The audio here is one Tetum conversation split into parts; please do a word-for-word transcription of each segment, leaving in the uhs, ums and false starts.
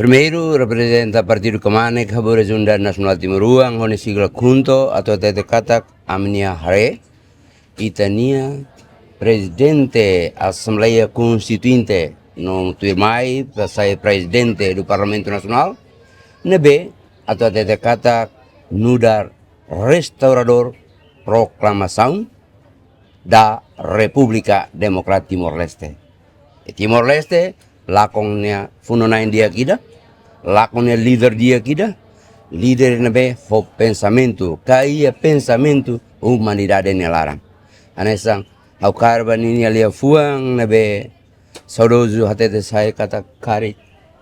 Primeiru, reprezenta Partidu Kmanek Haburas Unidade Nasionál Timor Oan, ho nia sigla KHUNTO, atu hatete katak ami-nia haree, ita-nia Prezidente Asembleia Konstituinte no tuirmai ba sai Prezidente do Parlamentu Nasionál, ne'ebé atu hatete katak nu'udar restauradór proklamasaun da Repúblika Demokrátika Timor-Leste. I Timor-Leste lakon nia funu-na'in di'ak ida, lakon nia líder di'ak ida, líder ne'ebé ho pensamentu, ka iha pensamentu umanidade nia laran. Hanesan ha'u hakarak ba ninia liafuan ne'ebé saudozu hatete sai katak karik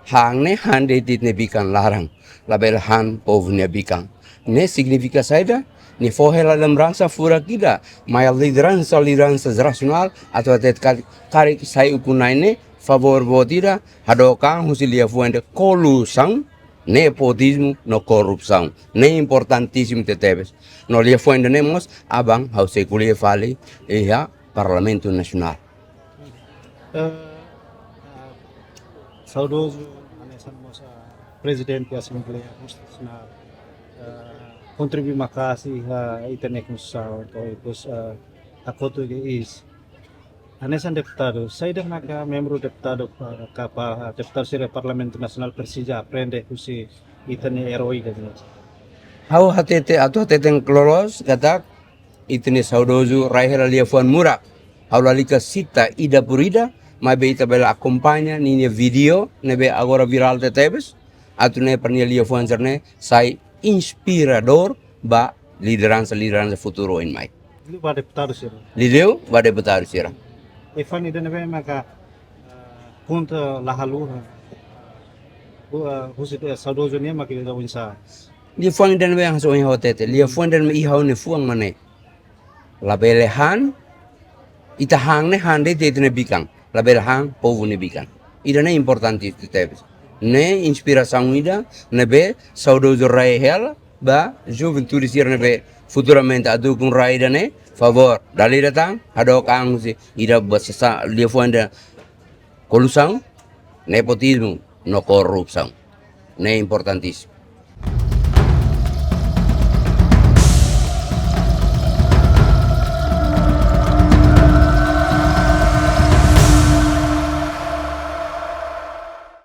han ne'e han de'it ita-nia bikan laran, labele han povu nia bikan. Ne'e signifika saida? Nia fó hela lembransa furak ida mai lideransa, lideransa rasionál atu hatete karik, karik sai ukun-na'in ne'e favór boot ida, hadook an husi liafuan ida koluzaun, nepotizmu no korrupsaun. Ne'e importantísimu tebetebes. No liafuan ida-ne'e mós aban ha'u sei ko'alia fali iha Parlamentu Nasionál. Eh, eh, saudozu hanesan mós, eh, Prezidente Asembleia Konstitusionál, eh, kontribui maka'as iha ita-nia konstituisaun, entaun, eh, hakotu iha iis. Hanesan deputadu, saida maka membru deputadu, eh, ka pa, deputadu sira Parlamentu Nasionál presiza aprende husi ita-nia eroi ida-ne'e? Ha'u hatete, atu hatete loloos katak, ita-nia saudozu rai hela liafuan murak. Ha'u lalika sita ida por ida, maibé ita bele akompaña ninia vídeo ne'ebé agora virál tebetebes, atu nune'e para nia liafuan sira-ne'e sai inspiradór ba lideransa, lideransa futuru oin mai. Liuliu ba deputadu sira. Liuliu ba deputadu sira. Liafuan ida-ne'ebé maka, eh, KHUNTO la haluha, eh, husi, eh, saudozu nian mak ida oinsá? Liafuan ida-ne'ebé hanesan ohin ha'u hatete, liafuan ida-ne'ebé iha ha'u-nia fuan mak ne'e. Labele han, ita han ne'e han de'it ita-nia bikan, labele han povu nia bikan. Ida-ne'e importante tebes. Ne'e inspirasaun ida ne'ebé saudozu rai hela ba juventude sira ne'ebé futuramente atu ukun rai ida-ne'e, favór, dala ida tan, hadook an husi ida ba sasán, liafuan ida koluzaun, nepotizmu no korrupsaun. Ne'e importantísimu.